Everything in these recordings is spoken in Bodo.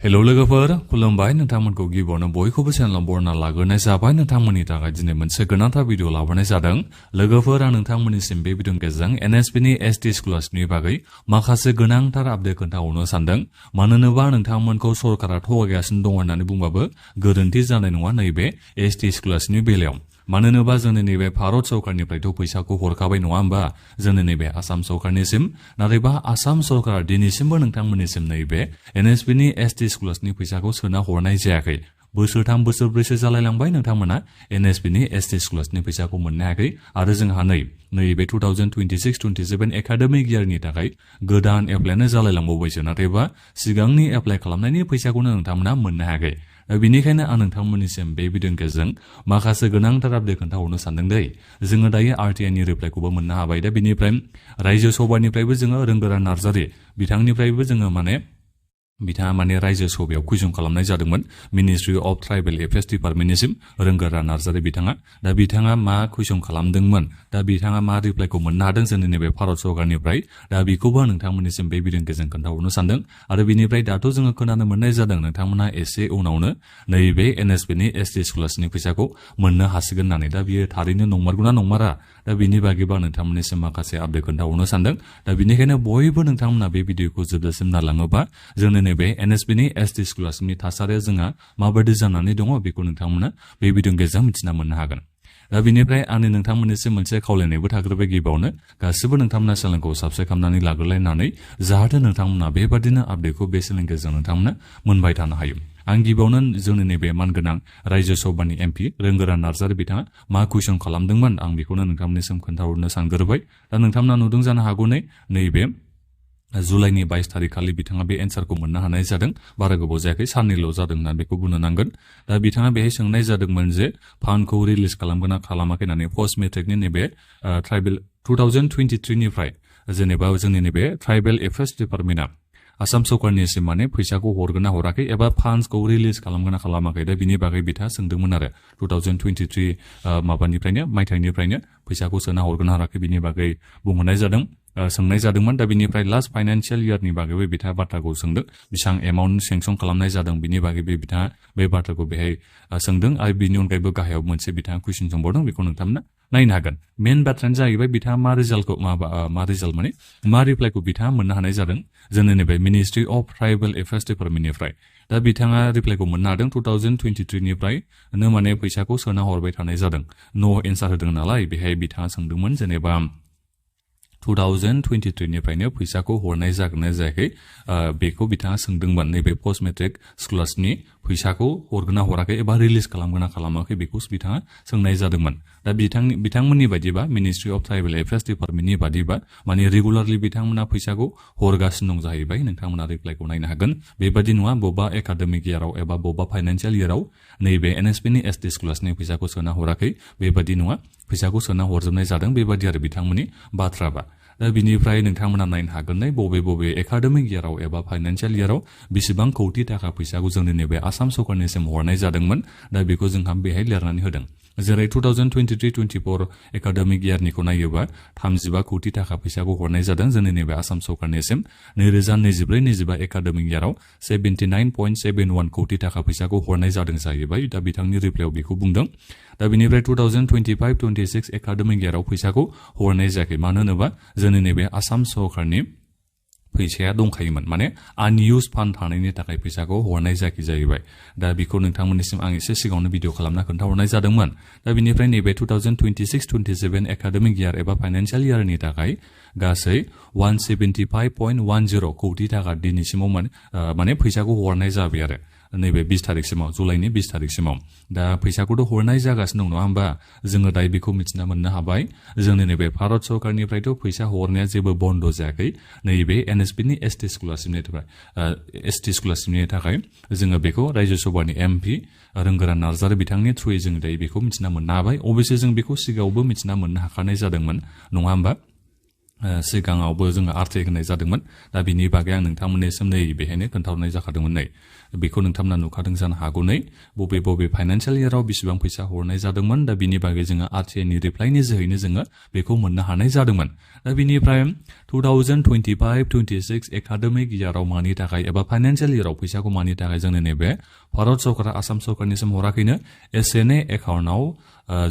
हेलो लोगोफोर खुलुमबाय नोंथांमोनखौ गिबियावनो बयखौबो चेनेलाव बरायना लाग्रोनाय जाबाय नोंथांमोननि थाखाय दिनै मोनसे गोनांथार भिडिअ लाबोनाय जादों लोगोफोर आं नोंथांमोननिसिम बे भिडिअनि गेजेरजों एनएसपीनि एसटी स्कलारशिपनि बागै माखासे गोनांथार आपडेट खोन्थाहरनो सानदों मानोना नोंथांमोनखौ सरकारा थगायगासिनो दं होननानै बुंबाबो गोरोन्थि जानाय नङा नैबे एसटी स्कलारशिपनि बेलायाव मानोना जोंनि नैबे भारत सरकारनिफ्रायथ' फैसाखौ हरखाबाय नङा होमबा जोंनि नैबे आसाम सरकारनिसिम नाथायबा आसाम सरकारा दिनैसिमबो नोंथांमोननिसिम नैबे एनएसपीनि एसटी स्कलारशिपनि फैसाखौ सोना हरनाय जायाखै बोसोरथाम बोसोरब्रैसो जालायलांबाय नोंथांमोना एनएसपीनि एसटी स्कलारशिपनि फैसाखौ मोननो हायाखै आरो जोंहा नैबे 2026-27 एकाडेमिक इयारनि थाखाय गोदान एप्लायानो जालायलांबावबायसो नाथायबा सिगांनि एप्लाइ खालामनायनि फैसाखौनो नोंथांमोना मोननो हायाखै बिनिखायनो आं नोंथांमोननिसिम बे भिडिअनि गेजेरजों माखासे गोनांथार आपडेट खोन्थाहरनो सानदों दै जोङो दायो आरटीआईनि रिप्लाइखौबो मोननो हाबाय दा बिनिफ्राय रायजो सभानिफ्रायबो जोङो रोंगोरा नार्जारि बिथांनिफ्रायबो जोङो बिथाङा रायजो सभायाव कुइसन खालामनाय जादोंमोन मिनिस्ट्रि अफ ट्राइबेल एफेयार्स डिपार्टमेन्टनिसिम रोंगोरा नार्जारि बिथाङा मा कुइसन खालामदोंमोन दा बिथाङा मा रिप्लाइखौ मोननो हादों जोंनि नैबे भारत सरकारनिफ्राय दा बेखौबो नोंथांमोननिसिम बे भिडिअनि गेजेरजों खोन्थाहरनो सानदों आरो बिनिफ्राय दाथ' जोङो खोनानो मोननाय जादों नोंथांमोना एसे उनावनो नैबे एनएसपीनि एसटी स्कलारशिपनि फैसाखौ मोननो हासिगोन होननानै दा बियो थारैनो नंमारगौना नंमारा दा बिनि बागैबा नोंथांमोननिसिम माखासे आपडेट खोन्थाहरनो सानदों दा बिनिखायनो बयबो नोंथांमोना बे भिडिअखौ जोबजासिम नायलाङोबा जोंनि नैबे एनएसपीनि एसटी स्कलारशिपनि थासारिया जोंहा माबायदि जानानै दङ बेखौ नोंथांमोना बे भिडिअनि गेजेरजों मिथिना मोननो हागोन दा बिनिफ्राय आंनि नोंथांमोननिसिम मोनसे खावलायनायबो थाग्रोबाय गिबियावनो गासिबो नोंथांमोना चेनेलखौ साबस्क्राइब खालामनानै लाग्रोलायनानै जाहाथे नोंथांमोना बेबादिनो आपडेटखौ बे चेनेलनि गेजेरजों नोंथांमोना मोनबाय थानो हायो आं गिबियावनो जोंनि नैबे मानगोनां रायजो सभानि एमपि रोंगोरा नार्जारि बिथाङा मा कुइसन खालामदोंमोन आं बेखौनो नोंथांमोननिसिम खोन्थाहरनो सानग्रोबाय दा नोंथांमोना नुदों जानो हागौ नैबे जुलाइनि 22 तारिख खालि बिथाङा बे एन्सारखौ मोननो हानाय जादों बारा गोबाव जायाखै साननैल' जादों होनना बेखौ बुंनो नांगोन दा बिथाङा बेहाय सोंनाय जादोंमोन जे फान्डखौ रिलिज खालामगोन ना खालामाखै होननानै पस्ट मेट्रिकनि नैबे ट्राइबेल 2023 निफ्राय जेनेबा जोंनि नैबे ट्राइबेल एफेयार्स डिपार्टमेन्टआ आसाम सरकारनिसिम फैसाखौ हरगोन ना हराखै एबा फान्डखौ रिलिज खालामगोन ना खालामाखै दा बिनि बागै बिथाङा सोंदोंमोन आरो 2023 मायथाइनिफ्रायनो फैसाखौ सोना हरगोन ना हराखै बिनि बागै बुंहरनाय जादों सोंनाय जादोंमोन दा बिनिफ्राय लास्ट फाइनान्सियेल इयारनि बागैबो बिथाङा बाथ्राखौ सोंदों बेसेबां एमाउन्ट सेंसन खालामनाय जादों बिनि बागैबो बिथाङा बे बाथ्राखौ बेहाय सोंदों आरो बिनि अनगायैबो गाहायाव मोनसे बिथाङा कुइसन सोंबावदों बेखौ नोंथांमोना नायनो हागोन मेन बाथ्रायानो जाहैबाय बिथाङा मा रिप्लाइखौ बिथाङा मोननो हानाय जादों जोंनि नैबे मिनिस्ट्रि अफ ट्राइबेल एफेयार्स डिपार्टमेन्टनिफ्राय दा बिथाङा रिप्लाइखौ मोननो हादों 2023 निफ्रायनो फैसाखौ सोना हरबाय थानाय जादों नो एन्सार होदों नालाय बेहाय बिथाङा सोंदोंमोन जेनेबा 2023 निफ्रायनो फैसाखौ हरनाय जागोन ना जायाखै बेखौ बिथाङा सोंदोंमोन नैबे पस्ट मेट्रिक स्कलारशिपनि फैसाखौ हरगोन ना हराखै एबा रिलिज खालामगोन ना खालामाखै बेखौ बिथाङा सोंनाय जादोंमोन दा बिथांमोननि बायदिबा मिनिस्ट्रि अफ ट्राइबेल एफेयार्स डिपार्टमेन्टनि बादिबा रेगुलारलि बिथांमोना फैसाखौ हरगासिनो दं जाहैबाय नोंथांमोना रिप्लाइखौ नायनो हागोन बेबादि नङा बबेबा एकाडेमिक इयाराव एबा बबेबा फाइनान्सियेल इयाराव नैबे एनएसपीनि एसटी स्कलारशिपनि फैसाखौ सोना हराखै बेबादि नङा फैसाखौ सोना हरजोबनाय जादों बेबादि आरो बिथांमोननि बाथ्राबा दा बिनिफ्राय नोंथांमोना नायनो हागोन बबे एकाडेमिक इयाराव एबा फाइनान्सियेल इयाराव बेसेबां कौटि थाखा फैसाखौ जोंनि नैबे आसाम सरकारनिसिम हरनाय जादोंमोन दा बेखौ जोंहा बेहाय लिरनानै होदों जेरै 2023-24 एकाडेमिक इयारनिखौ नायोबा 35 कौटि थाखा फैसाखौ हरनाय जादों जोंनि नैबे आसाम सरकारनिसिम 2024-25 एकाडेमिक इयाराव 79.71 कौटि थाखा फैसाखौ हरनाय जादों जाहैबाय दा बिथांनि रिप्लाइयाव बेखौ बुंदों दा बिनिफ्राय 2025-26 एकाडेमिक इयाराव फैसाखौ हरनाय जायाखै मानो होनोबा जोंनि नैबे आसाम सरकारनि फैसाया दंखायोमोन आनइउज फान्ड थानायनि थाखाय फैसाखौ हरनाय जायाखै जाहैबाय दा बेखौ नोंथांमोननिसिम आं एसे सिगाङावनो भिडिअ खालामना खोन्थाहरनाय जादोंमोन दा बिनिफ्राय नैबे 2026-27 एकाडेमिक इयार एबा फाइनान्सियेल इयारनि थाखाय गासै 175.10 कौटि थाखा दिनैसिमाव फैसाखौ हरनाय जाबाय आरो नैबे 20 तारिखसिमाव जुलाइनि 20 तारिखसिमाव दा फैसाखौथ' हरनाय जागासिनो दं नङा होमबा जोङो दायो बेखौ मिथिना मोननो हाबाय जोंनि नैबे भारत सरकारनिफ्रायथ' फैसा हरनाया जेबो बन्द जायाखै नैबे एनएसपीनि एसटी स्कलारशिपनि थाखाय जोङो बेखौ रायजो सभानि एमपि रोंगोरा नार्जारि बिथांनि थ्रुयै जों दायो बेखौ मिथिना मोननो हाबाय अबयसे जों बेखौ सिगाङावबो मिथिना मोननो हाखानाय जादोंमोन नङा होमबा सिगाङावबो जोङो आरटिआइ होनाय जादोंमोन दा बिनि बागै आं नोंथांमोननिसिम नै बेहायनो खोन्थाहरनाय जाखादोंमोन नै बेखौ नोंथांमोना नुखादों जानो हागौ नै बबे फाइनान्सियेल इयाराव बेसेबां फैसा हरनाय जादोंमोन दा बिनि बागै जोङो आरटिआइ नि रिप्लाइनि जोहैनो जोङो बेखौ मोननो हानाय जादोंमोन दा बिनिफ्राय 2025-26 एकाडेमिक इयाराव मानि थाखाय एबा फाइनान्सियेल इयाराव फैसाखौ मानि थाखाय जोंनि नैबे भारत सरकारा आसाम सरकारनिसिम हराखैनो एसएनए एकाउन्टआव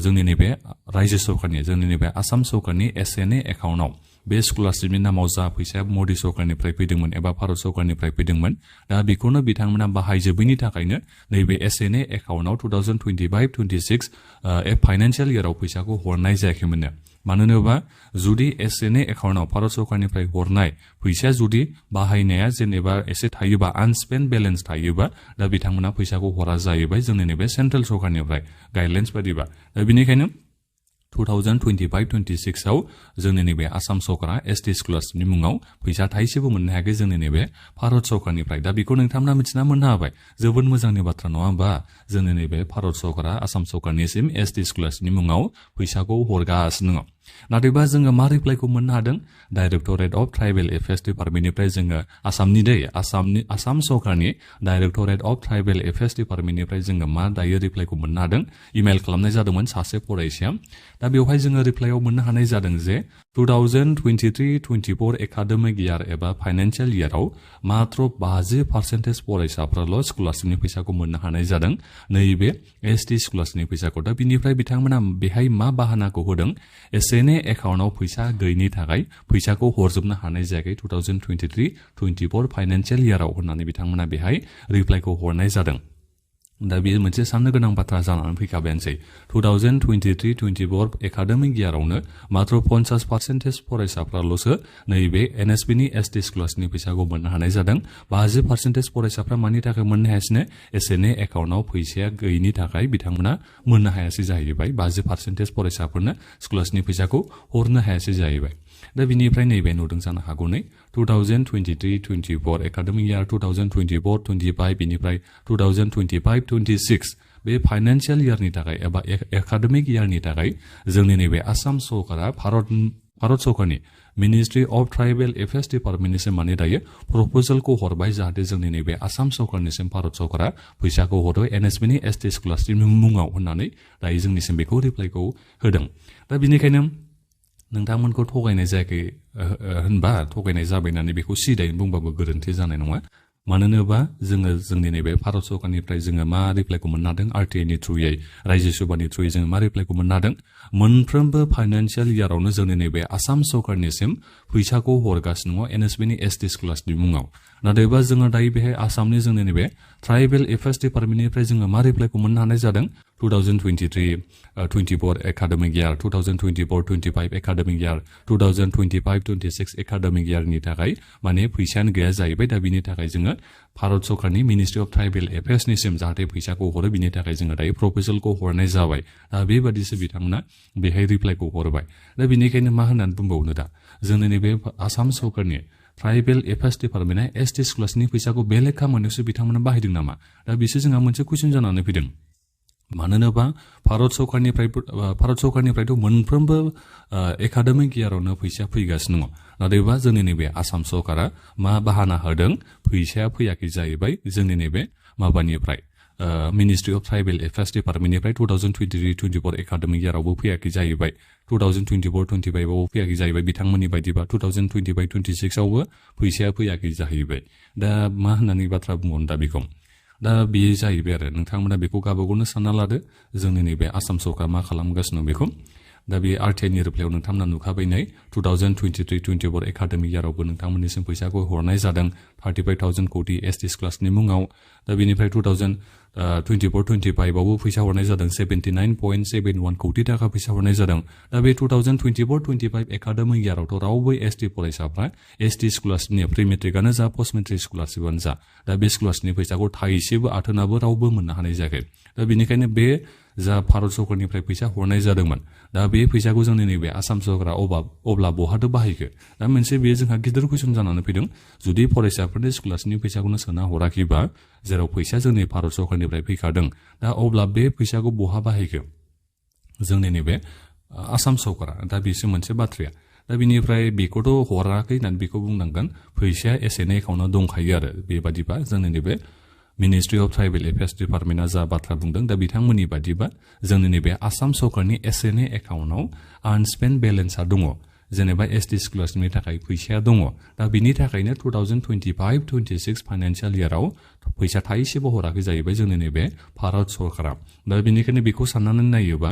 जोंनि नैबे रायजो सरकारनि जोंनि नैबे आसाम सरकारनि एसएनए एकाउन्टआव बे स्कलारशिपनि नामाव जा फैसाया मोदी सरकारनिफ्राय फैदोंमोन एबा भारत सरकारनिफ्राय फैदोंमोन दा बेखौनो बिथांमोना बाहायजोबैनि थाखायनो नैबे एसएनए एकाउन्टआव 2025-26 फाइनान्सियेल इयाराव फैसाखौ हरनाय जायाखैमोननो मानो होनोबा जुदि एसएनए एकाउन्टआव भारत सरकारनिफ्राय हरनाय फैसाया जुदि बाहायनाया जेनेबा एसे थायोबा आनस्पेन्ड बेलेन्स थायोबा दा बिथांमोना फैसाखौ हरा जाहैबाय जोंनि नैबे सेन्ट्रेल सरकारनिफ्राय गाइडलाइन्स बायदिबा दा बिनिखायनो 2025-26 आव जोंनि नैबे आसाम सरकारा एसटि स्कलारशिपनि मुङाव फैसा थाइसेबो मोननो हायाखै जोंनि नैबे भारत सरकारनिफ्राय दा बेखौ नोंथांमोना मिथिना मोननो हाबाय जोबोद मोजांनि बाथ्रा नङा होमबा जोंनि नैबे भारत सरकारा आसाम सरकारनिसिम एसटि स्कलारशिपनि मुङाव फैसाखौ हरगासिनो दङ नाथायबा जोङो मा रिप्लाइखौ मोननो हादों डाइरेक्टरेट अफ ट्राइबेल एफेयार्स डिपार्टमेन्टनिफ्राय जोङो आसाम सरकारनि डाइरेक्टरेट अफ ट्राइबेल एफेयार्स डिपार्टमेन्टनिफ्राय जोङो मा दायो रिप्लाइखौ मोननो हादों इमेल खालामनाय जादोंमोन सासे फरायसाया दा बेवहाय जोङो रिप्लाइआव मोननो हानाय जादों जे 2023-24 एकाडेमिक इयार एबा फाइनान्सियेल इयाराव मात्र 50% फरायसाफ्राल' स्कलारशिपनि फैसाखौ मोननो हानाय जादों नैबे एसटि स्कलारशिपनि फैसाखौ दा बिनिफ्राय बिथांमोना बेहाय मा बाहानाखौ होदों एसएनए एकाउन्टआव फैसा गैयिनि थाखाय फैसाखौ हरजोबनो हानाय जायाखै 2023-24 फाइनान्सियेल इयाराव होननानै बिथांमोना बेहाय रिप्लाइखौ हरनाय जादों दा बेयो मोनसे साननो गोनां बाथ्रा जानानै फैखाबायानोसै 2023-24 एकाडेमिक इयारावनो मात्र 50% फरायसाफ्राल'सो नैबे एनएसपि नि एसटि स्कलारशिपनि फैसाखौ मोननो हानाय जादों 50% फरायसाफ्रा मानि थाखाय मोननो हायासिनो एसएनए एकाउन्टआव फैसाया गैयिनि थाखाय बिथांमोना मोननो हायासै जाहैबाय 50% फरायसाफोरनो स्कलारशिपनि फैसाखौ हरनो हायासै जाहैबाय दा बिनिफ्राय नैबे नुदों जानो हागौ नै 2023-24 एकाडेमिक इयार 2024-25 बिनिफ्राय 2025-26 बे फाइनान्सियेल इयारनि थाखाय एबा एकाडेमिक इयारनि थाखाय जोंनि नैबे आसाम सरकारा भारत सरकारनि मिनिस्ट्रि अफ ट्राइबेल एफेयार्स डिपार्टमेन्टनिसिम माने दायो प्रप'जालखौ हरबाय जाहाथे जोंनि नैबे आसाम सरकारनिसिम भारत सरकारा फैसाखौ हरो एनएसपि नि एसटि स्कलारशिपनि मुङाव होननानै दायो जोंनिसिम बेखौ रिप्लाइखौ होदों दा बिनिखायनो नोंथांमोनखौ थगायनाय जायाखै होनबा थगायनाय जाबाय होननानै बेखौ सिदायै बुंबाबो गोरोन्थि जानाय नङा मानो होनोबा जोङो जोंनि नैबे भारत सरकारनिफ्राय जोङो मा रिप्लाइखौ मोननो हादों आरटिआइ नि थ्रुयै रायजो सभानि थ्रुयै जोङो मा रिप्लाइखौ मोननो हादों मोनफ्रोमबो फाइनान्सियेल इयारावनो जोंनि नैबे आसाम सरकारनिसिम फैसाखौ हरगासिनो दङ एनएसपि नि एसटि स्कलारशिपनि मुङाव नाथायबा जोङो दायो बेहाय आसामनि जोंनि नैबे ट्राइबेल एफेयार्स डिपार्टमेन्टनिफ्राय जोङो मा रिप्लाइखौ मोननो हानाय जादों 2023-24 academic year 2024-25 academic year 2025-26 academic इयारनि थाखाय माने फैसायानो गैया जाहैबाय दा बिनि थाखाय जोङो भारत सरकारनि मिनिस्ट्रि अफ ट्राइबेल एफेयार्सनिसिम जाहाथे फैसाखौ हरो बिनि थाखाय जोङो दायो प्रप'जालखौ हरनाय जाबाय दा बेबादिसो बिथांमोना बेहाय रिप्लाइखौ हरबाय दा बिनिखायनो मा होननानै बुंबावनो दा जोंनि नैबे आसाम सरकारनि ट्राइबेल एफेयार्स डिपार्टमेन्टआ एसटि स्कलारशिपनि फैसाखौ बेलेग खामानियावसो बिथांमोना बाहायदों नामा दा बिसो जोंहा मोनसे कुइसन जानानै फैदों मानो होनोबा भारत सरकारनिफ्रायथ' मोनफ्रोमबो एकाडेमिक इयारावनो फैसा फैगासिनो दङ नाथायबा जोंनि नैबे आसाम सरकारा मा बाहाना होदों फैसाया फैयाखै जाहैबाय जोंनि नैबे माबानिफ्राय मिनिस्ट्रि अफ ट्राइबेल एफेयार्स डिपार्टमेन्टनिफ्राय 2023-24 एकाडेमिक इयारावबो फैयाखै जाहैबाय 2024-25 आवबो फैयाखै जाहैबाय बिथांमोननि बायदिबा 2025-26 आवबो फैसाया फैयाखै जाहैबाय दा मा होननानै बाथ्रा बुंबावनो दा बेखौ दा बेयो जाहैबाय आरो नोंथांमोना बेखौ गावबागावनो सानना लादो जोंनि नैबे आसाम सरकारा मा खालामगासिनो बेखौ दा बे आरटिआइ नि रिप्लाइआव नोंथांमोना नुखाबाय नै 2023-24 एकाडेमिक इयारावबो नोंथांमोननिसिम फैसाखौ हरनाय जादों 35,000 कोटि एसटि स्कलारशिपनि मुङाव दा बेनिफ्राय 2024-25 आवबो फैसा हरनाय जादों 79.71 कोटि थाखा फैसा हरनाय जादों दा बे 2024-25 एकाडेमिक इयारावथ' रावबो एसटि फरायसाफ्रा एसटि स्कलारशिपनि प्रि मेट्रिकआनो जा पस्ट मेट्रिक स्कलारशिपआनो जा दा बे स्कलारशिपनि फैसाखौ थाइसेबो आथोनाबो रावबो मोननो हानाय जायाखै दा बेनिखायनो बे जा भारत सरकारनिफ्राय फैसा हरनाय जादोंमोन दा बे फैसाखौ जोंनि नैबे आसाम सरकारा अब्ला बहाथो बाहायखो दा मोनसे बेयो जोंहा गिदिर कुइसन जानानै फैदों जुदि फरायसाफोरनि स्कलारशिपनि फैसाखौनो सोना हराखैबा जेराव फैसा जोंनि भारत सरकारनिफ्राय फैखादों दा अब्ला बे फैसाखौ बहा बाहायखो जोंनि नैबे आसाम सरकारा दा बेसो मोनसे बाथ्राया दा बिनिफ्राय बेखौथ' हराखै होननानै बेखौ बुंनांगोन फैसाया एसेनो एकाउन्टाव दंखायो आरो बेबादिबा जोंनि नैबे मिनिस्ट्रि अफ ट्राइबेल एफेयार्स डिपार्टमेन्टआ जा बाथ्रा बुंदों दा बिथांमोननि बादिबा जोंनि नैबे आसाम सरकारनि एसेनो एकाउन्टाव आनस्पेन्ड बेलेन्सआ दङ जेनेबा एसटि स्कलारशिपनि थाखाय फैसाया दङ दा बिनि थाखायनो 2025-26 फाइनान्सियेल इयाराव फैसा थाइसेबो हराखै जाहैबाय जोंनि नैबे भारत सरकारा दा बेनिखायनो बेखौ साननानै नायोबा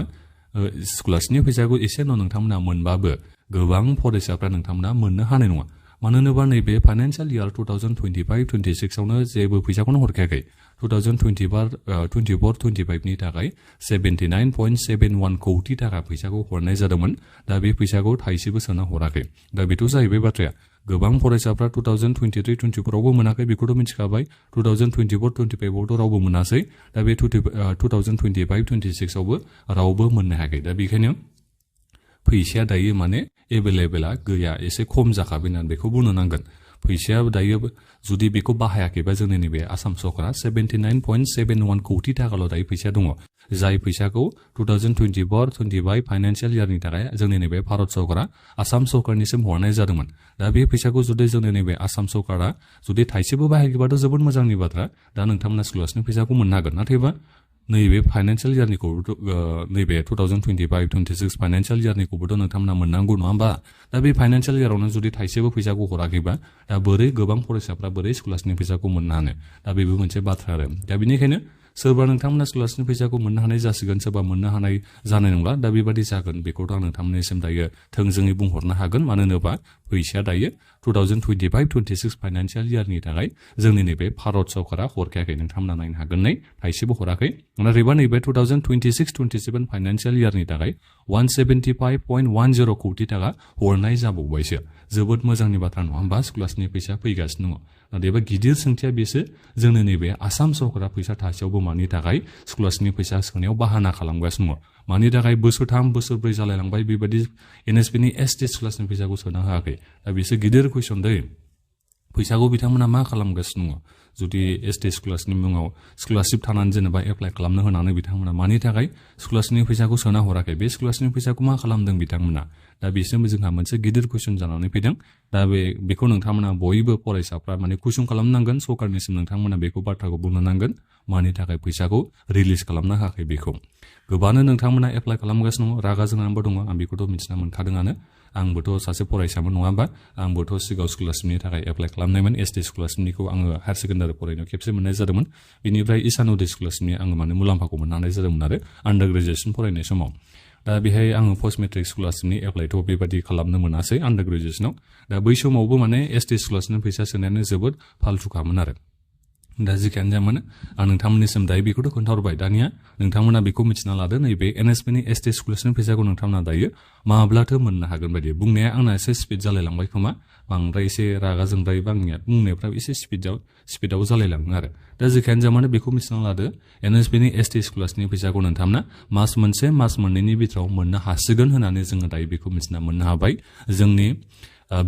स्कलारशिपनि फैसाखौ एसे उनाव नोंथांमोना मोनबाबो गोबां फरायसाफ्रा नोंथांमोना मोननो हानाय नङा मानो होनोबा नैबे फाइनान्सियेल इयार 2025-26 आवनो जेबो फैसाखौनो हरखायाखै 2024-25 नि थाखाय 79.71 कौटि थाखा फैसाखौ हरनाय जादोंमोन दा बे फैसाखौ थाइसेबो सोना हराखै दा बेथ' जाहैबाय बाथ्राया गोबां फरायसाफ्रा 2023-24 आवबो मोनाखै बेखौथ' मिथिखाबाय 2024-25 आवथ' रावबो मोनासै दा बे 2025-26 आवबो रावबो मोननो हायाखै दा बेखायनो फैसाया दायो माने एभेलेबेला गैया एसे खम जाखाबाय होननानै बेखौ बुंनो नांगोन फैसाया दायो जुदि बेखौ बाहायाखैबा जोंनि नैबे आसाम सरकारा 79.71 कौटि थाखाल' दायो फैसा दङ जाय फैसाखौ 2024-25 फाइनान्सियेल इयारनि थाखाय जोंनि नैबे भारत सरकारा आसाम सरकारनिसिम हरनाय जादोंमोन दा बे फैसाखौ जुदि जोंनि नैबे आसाम सरकारा जुदि थाइसेबो बाहायाखैबाथ' जोबोद मोजांनि बाथ्रा दा नोंथांमोना स्कलारशिपनि फैसाखौ मोननो हागोन नाथायबा नैबे फाइनान्सियेल इयारनिखौ नैबे 2025-26 फाइनान्सियेल इयारनिखौबोथ' नोंथांमोना मोननांगौ नङा होमबा दा बे फाइनान्सियेल इयारावनो जुदि थाइसेबो फैसाखौ हराखैबा दा बोरै गोबां फरायसाफ्रा बोरै स्कलारशिपनि फैसाखौ मोननो हानो दा बेबो मोनसे बाथ्रा आरो दा बेनिखायनो सोरबा नोंथांमोना स्कलारशिपनि फैसाखौ मोननो हानाय जासिगोन सोरबा मोननो हानाय जानाय नंला दा बेबादि जागोन बेखौथ' आं नोंथांमोननिसिम दायो थोंजोङै बुंहरनो हागोन मानो होनोबा फैसाया दायो 2025-26 फाइनान्सियेल इयारनि थाखाय जोंनि नैबे भारत सरकारा हरखायाखै नोंथांमोना नायनो हागोन थाइसेबो हराखै नाथायबा नैबे 2026-27 फाइनान्सियेल इयारनि थाखाय 175.10 कौटि थाखा हरनाय जाबावबायसो जोबोद मोजांनि बाथ्रा नङा होमबा स्कलारशिपनि फैसा फैगासिनो दङ नाथायबा गिदिर सोंथिया बेसो जोंनि नैबे आसाम सरकारा फैसा थासेयावबो मानि थाखाय स्कलारशिपनि फैसा सोनायाव बाहाना खालामगासिनो दङ मानि थाखाय बोसोरथाम बोसोरब्रै जालायलांबाय बेबायदि एनएसपिनि एसटि स्कलारशिपनि फैसाखौ सोना होआखै दा बेसो गिदिर कुइसन दै फैसाखौ बिथांमोना मा खालामगासिनो दङ जुदि एसटि स्कलारशिपनि मुङाव स्कलारशिप थानानै जेनेबा एप्लाइ खालामनो होनानै बिथांमोना मानि थाखाय स्कलारशिपनि फैसाखौ सोना हराखै बे स्कलारशिपनि फैसाखौ मा खालामदों बिथांमोना दा बेसिम जोंहा मोनसे गिदिर कुइसन जानानै फैदों दा बेखौ नोंथांमोना बयबो फरायसाफ्रा माने कुइसन खालामनांगोन सरकारनिसिम नोंथांमोना बेखौ बाथ्राखौ बुंनो नांगोन मानि थाखाय फैसाखौ रिलिज खालामनो हायाखै बेखौ गोबांनो नोंथांमोना एप्लाइ खालामगासिनो दङ रागा जोंनानैबो दङ आं बेखौथ' मिथिना मोनखादोंआनो आंबोथ' सासे फरायसामोन नङा होमबा आंबोथ' सिगाङाव स्कलारशिपनि थाखाय एप्लाइ खालामनायमोन एसटि स्कलारशिपनिखौ आङो हायार सेकेन्डारि फरायनायाव खेबसे मोननाय जादोंमोन बिनिफ्राय इसानुदि स्कलारशिपनि आङो माने मुलाम्फाखौ मोननो हानाय जादोंमोन आरो आन्डार ग्रेजुएसन फरायनाय समाव दा बेहाय आङो पस्ट मेट्रिक स्कलारशिपनि एप्लाइथ' बेबादि खालामनो मोनासै आन्डार ग्रेजुएसनाव दा बै समावबो माने एसटि स्कलारशिपनि फैसा सोनायानो जोबोद फाल्थुखामोन आरो दा जिखियानो जायामानो आं नोंथांमोननिसिम दायो बेखौथ' खोन्थाहरबाय दानिया नोंथांमोना बेखौ मिथिना लादो नैबे एनएसपिनि एसटि स्कलारशिपनि फैसाखौ नोंथांमोना दायो माब्लाथो मोननो हागोन बायदि बुंनाया आंना एसे स्पिड जालायलांबाय खोमा बांद्राय एसे रागा जोंद्रायबा आंनिया बुंनायफ्राबो एसे स्पिडाव जालायलाङो आरो दा जिखियानो जायामानो बेखौ मिथिना लादो एनएसपिनि एसटि स्कलारशिपनि फैसाखौ नोंथांमोना मास मोनसे मास मोननैनि बिथोराव मोननो हासिगोन होननानै जोङो दायो बेखौ मिथिना मोननो हाबाय जोंनि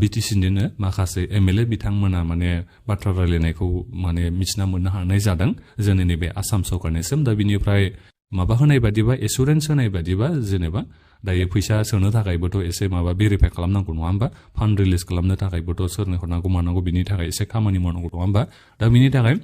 बिटिसिनिनो माखासे एमएलए बिथांमोना माने बाथ्रा रायलायनायखौ माने मिथिना मोननो हानाय जादों जोंनि नैबे आसाम सरकारनिसिम दा बिनिफ्राय माबा होनाय बादिबा एसुरेन्स होनाय बादिबा जेनेबा दायो फैसा सोनो थाखायबोथ' एसे माबा भेरिफाइ खालामनांगौ नङा होमबा फान्ड रिलिज खालामनो थाखायबोथ' सोरनो हरनांगौ मानांगौ बिनि थाखाय एसे खामानि मावनांगौ नङा होमबा दा बिनि थाखाय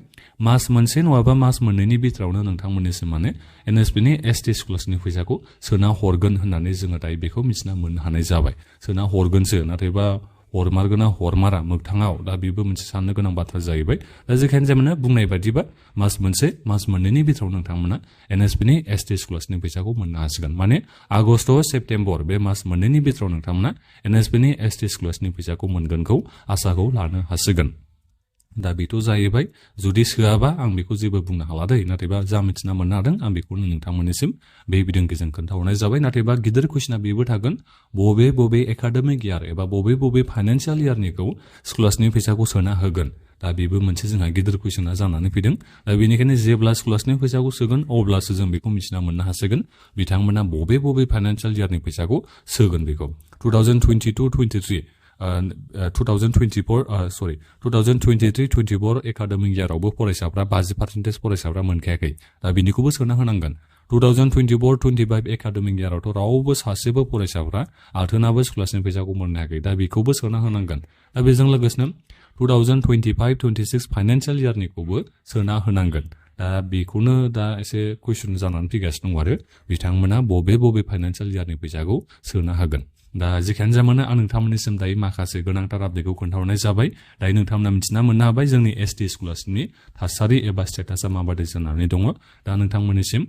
मास मोनसे नङाबा मास मोननैनि बिथोरावनो नोंथांमोननिसिम माने एनएसपिनि एसटि स्कलारशिपनि फैसाखौ सोना हरगोन होननानै जोङो दायो बेखौ मिथिना मोननो हानाय जाबाय सोना हरगोनसो नाथायबा हरमारगोना हरमारा मोगथाङाव दा बेबो मोनसे साननो गोनां बाथ्रा जाहैबाय दा जेखायनो जामानो बुंनाय बादिबा मास मोनसे मास मोननैनि बिथोराव नोंथांमोना एनएसपिनि एसटि स्कलारशिपनि फैसाखौ मोननो हासिगोन माने आगष्ट सेप्तेम्बर बे मास मोननैनि बिथोराव नोंथांमोना एनएसपिनि एसटि स्कलारशिपनि फैसाखौ मोनगोनखौ आसाखौ लानो हासिगोन दा बेथ' जाहैबाय जुदि सोआबा आं बेखौ जेबो बुंनो हाला दै नाथायबा जा मिथिना मोननो हादों आं बेखौनो नोंथांमोननिसिम बे बिदिंगिजों खोन्थाहरनाय जाबाय नाथायबा गिदिर कुइसना बेबो थागोन बबे एकाडेमिक इयार एबा बबे फाइनान्सियेल इयारनिखौ स्कलारशिपनि फैसाखौ सोना होगोन दा बेबो मोनसे जोंहा गिदिर कुइसना जानानै फैदों दा बेनिखायनो जेब्ला स्कलारशिपनि फैसाखौ सोगोन अब्लासो जों बेखौ मिथिना मोननो हासिगोन बिथांमोना बबे फाइनान्सियेल इयारनि फैसाखौ सोगोन बेखौ 2022-23 2023-24 एकाडेमिक इयारावबो फरायसाफ्रा 50% फरायसाफ्रा मोनखायाखै दा बिनिखौबो सोना होनांगोन 2024-25 एकाडेमिक इयारावथ' रावबो सासेबो फरायसाफ्रा आथोनाबो स्कलारशिप फैसाखौ मोननो हायाखै दा बेखौबो सोना होनांगोन दा बेजों लोगोसेनो 2025-26 फाइनान्सियेल इयारनिखौबो सोना होनांगोन दा बेखौनो दा एसे कुइसन जानानै फैगासिनो दं आरो बिथांमोना बबे फाइनान्सियेल इयारनि फैसाखौ सोना होगोन दा जेखियानो जामानो आं नोंथांमोननिसिम दायो माखासे गोनांथार आपडेटखौ खोन्थाहरनाय जाबाय दायो नोंथांमोना मिथिना मोननो हाबाय जोंनि एसटि स्कलारशिपनि थासारि एबा स्टेटासा माबायदि जानानै दङ दा नोंथांमोननिसिम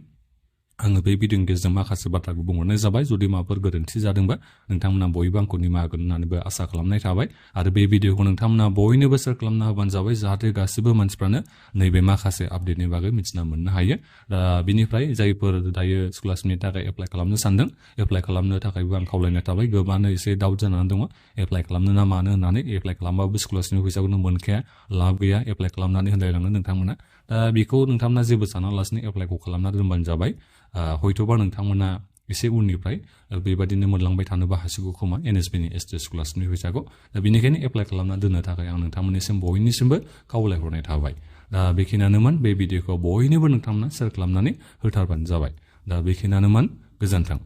आङो बे भिडिअनि गेजेरजों माखासे बाथ्राखौ बुंहरनाय जाबाय जुदि माबाफोर गोरोन्थि जादोंबा नोंथांमोना बयबो आंखौ निमाहा होगोन होननानैबो आसा खालामनाय थाबाय आरो बे भिडिअखौ नोंथांमोना बयनोबो शेयार खालामना होबानो जाबाय जाहाथे गासिबो मानसिफ्रानो नैबे माखासे आपडेटनि बागै मिथिना मोननो हायो दा बिनिफ्राय जायफोर दायो स्कलारशिपनि थाखाय एप्लाइ खालामनो सानदों एप्लाइ खालामनो थाखायबो आं खावलायनाय थाबाय गोबाङानो एसे डाउट जानानै दङ एप्लाइ खालामनो ना मानो होननानै एप्लाइ खालामबाबो स्कलारशिपनि फैसाखौनो मोनखाया लाब गैया एप्लाइ खालामनानै होनलायलाङो नोंथांमोना दा बेखौ नोंथांमोना जेबो सानालासिनो एप्लाइखौ खालामना दोनबानो जाबाय हयथ'बा नोंथांमोना एसे उननिफ्राय बेबादिनो मोनलांबाय थानोबो हासिगौ खोमा एनएसपिनि एसटि स्कलारशिपनि फैसाखौ दा बेनिखायनो एप्लाइ खालामना दोननो थाखाय आं नोंथांमोननिसिम बयनिसिमबो खावलायहरनाय थाबाय दा बेखिनियानोमोन बे भिडिअखौ बयनोबो नोंथांमोना शेयार खालामनानै होथारबानो जाबाय दा बेखिनियानोमोन गोजोन्थों